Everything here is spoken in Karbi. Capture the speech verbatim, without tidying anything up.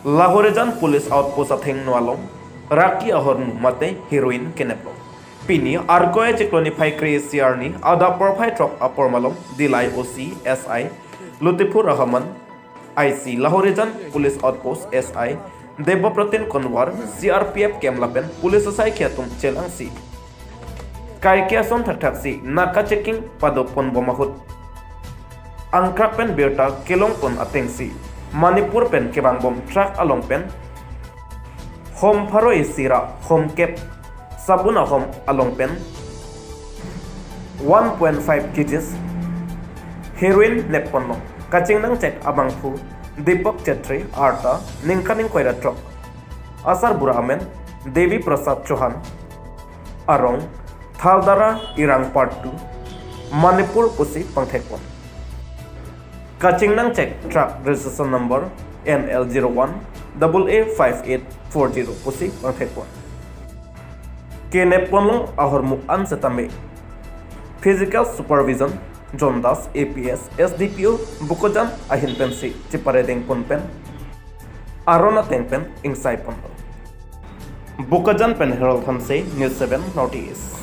Lahorijan Police Outpost athengno along raki ahormu mate heroin keneplo. Pini Arkoi achiklo niphai kre-isi arni adap porphai throk apor malom Dillai O C S I Lutipur Rahman, I C Lahorijan Police Outpost S I Deboprotin Konwar, C R P F camp lapen police asaikhi atum chelangsi kaike ason thakthak si naka checking padopon bom ahut angkrak pen birta kelongpon atengsi Manipur pen kevangbom truck along pen hom pharo isi ra hom kep sabun ahom along pen one point five kgs heroin nepponlo. Kachingnangchek abangphu Deepak Chetri, arta ningkan ingkoi ra throk, asarbura amen Devi Prasad Chauhan, arong Thaldara Irang Part two, Manipur pusi pangthekpon. Kachingnangchek truck registration number N L zero one double A five eight four zero pusi pangthekpon. Kenepponlo ahormu an setame Physical Supervision John Das, A P S, S D P O Bokajan ahin pensi cheparedengpon pen aron ateng pen ingsaiponlo. Bokajan pen Harold Hanse, News seven North East.